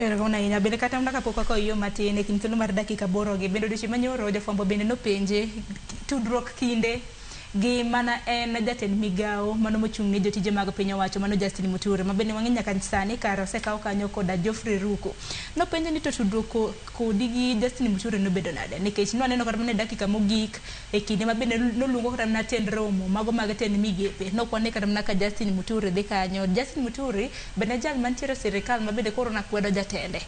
Erokamano ahinya. Bende kata mana kapok wakawo yo matin e kind thuolo mar dakika aboro gi, bende odiochieng' manyoro jafwambo bende nopenje tudruok kinde gi mana en jatend migawo mano mochung' ne jotije mag piny owacho mano Justin Muturi ma bende wang'e nyaka sani kare osekaw kanyo koda Geoffrey Ruku. Nopenje ni to tudruok kodi gi Justin Muturi nobedo nade nikech nwaneno kata mana e dakika mogik e kinde ma bende noluongo kata mana tend romo mago mag tend migepe nok wane kata mana ka Justin Muturi dhi kanyo. Justin Muturi bende jal mantiere e sirikal ma bende koro nakwedo jatende.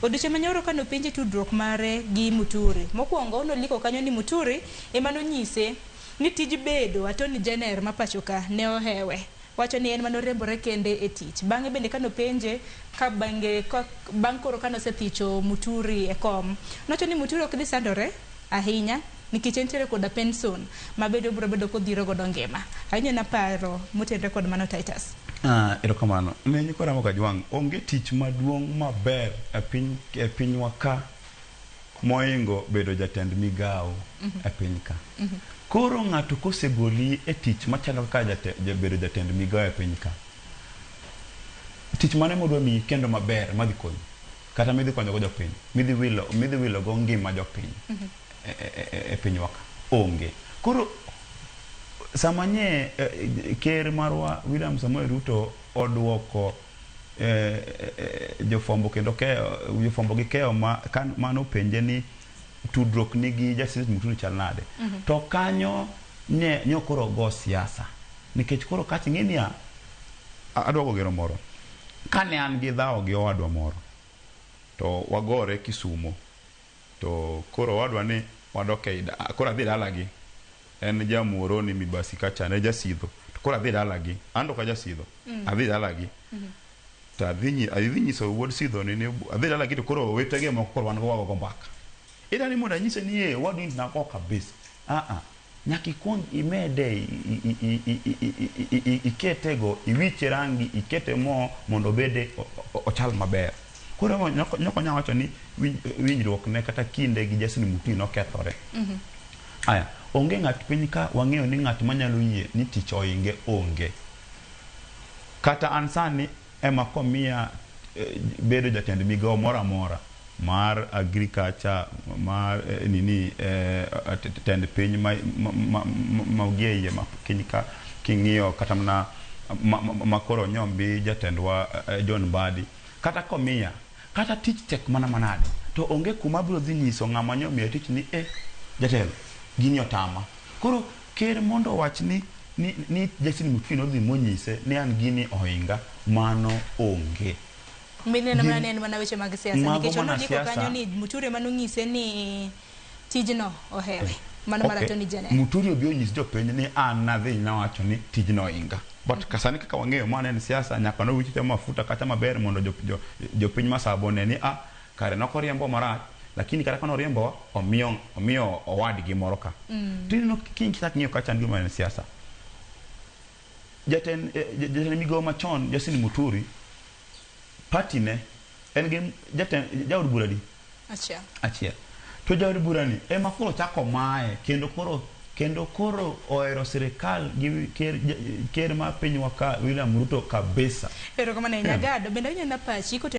Odiochieng' manyoro kane openje tudruok mare gi Muturi, mokwongo noliko kanyo ni Muturi ema nonyise ni tij bedo Attorney General ma pachoka ne ohewe. Wacho ni en manoriembore kende e tich. Bang'e bende kane openje ka bange ka bang' koro kane osethicho Muturi e kom, nowacho ni Muturi ok dhi sandore ahinya nikech entiere koda penson ma bende obiro bedo kodhiro godo ngima. Ahinya naparo motenre kod mano Titus. Ah, erokamano. Ne nyikwa Ramogi Ajwang', onge tich maduong' maber e piny e pinywa ka moingo bedo jatend migawo e piny ka. Koro ng'ato kosegoli e tich machalo kaka jate, bedo jatend migawo e piny ka, tich mane modwa miyi kendo maber madhi konyi kata midhi konyogo jopiny, midhi wilo, midhi wilogo ngima jopiny e, e, e, e pinywa ka? Onge. Koro sama nye ker marwa William Samoei Ruto oduoko jofwambo kendo keyo jofwambo gi keyo ma kan, manopenje ni tudruok ni gi Justice Muturi chal nade. To kanyo ne nyo koro go siasa nikech koro kacha ing'e niya adwa go gero moro kane an gi dhawo gi owadwa moro to wagore Kisumo to koro owadwa ni wadok e koro adhi dalagi en ja Muhoroni Mibasi kacha ne jasidho to koro adhi dalagi an to ok ajasidho adhi dalagi to adhi adhi nyiso wuod sidho ni adhi dalagi to koro owetege moko koro wan go wagogo mbaka ida ni mondo anyise ni e owadu in nago kabisa ah ah nyaka ikuong imede ikete go iwiche rangi ikete mo mondo obede ochal maber koro nyoko nya wacho ni winjruok ne kata kinde gi Justin Muturi nokethore. Aya, onge ng'at piny ka wang'eyo ni ng'at manyalo yie ni tich oinge onge. Kata an sani ema komiya bedo jatend migawo moro amora mar agriculture mar nini tend piny ma, ma, ma, ma gie iye ma kiny ka king'iyo kata mana ma, ma, ma koro nyombi jatendwa John Mbadi kata komiya kata tich tek mana manade to onge kuma abiro dhi nyiso ng'ama nyomiya tich ni eh jatelo gini otama koro ker mondo owach ni ni, ni Justin Muturi nodhi monyise ni an gini ohinga mano onge. Mineno mana ni en mana weche mag siasa nikech onondiko kanyo ni Muturi ema nonyise ni tijno ohewe. Mano mar Attorney General. Muturi obi onyis jopiny ni an nadhi nawacho ni tijno ohinga. But sani kaka wang'eyo mano en siasa nyaka nowich te mafuta kata maber mondo jopiny Masabo one ni ah kare nokoriembo marach lakini kata kane oriembo omiyo omiyo owadgi moro ka. To ineno kiny kichak ng'iyo kacha en gima en siasa. Jatend jatend migawo machon Justin Muturi party ne en gi jatend jaod bura di? Achiel. Achiel. To jaod bura ni ema koro chako maye kendo koro kendo koro ohero sirikal gi ker, ker mar pinywa ka William Ruto kabisa. Erokamano ahinya Gado. Bende awinjo na pachi kotenore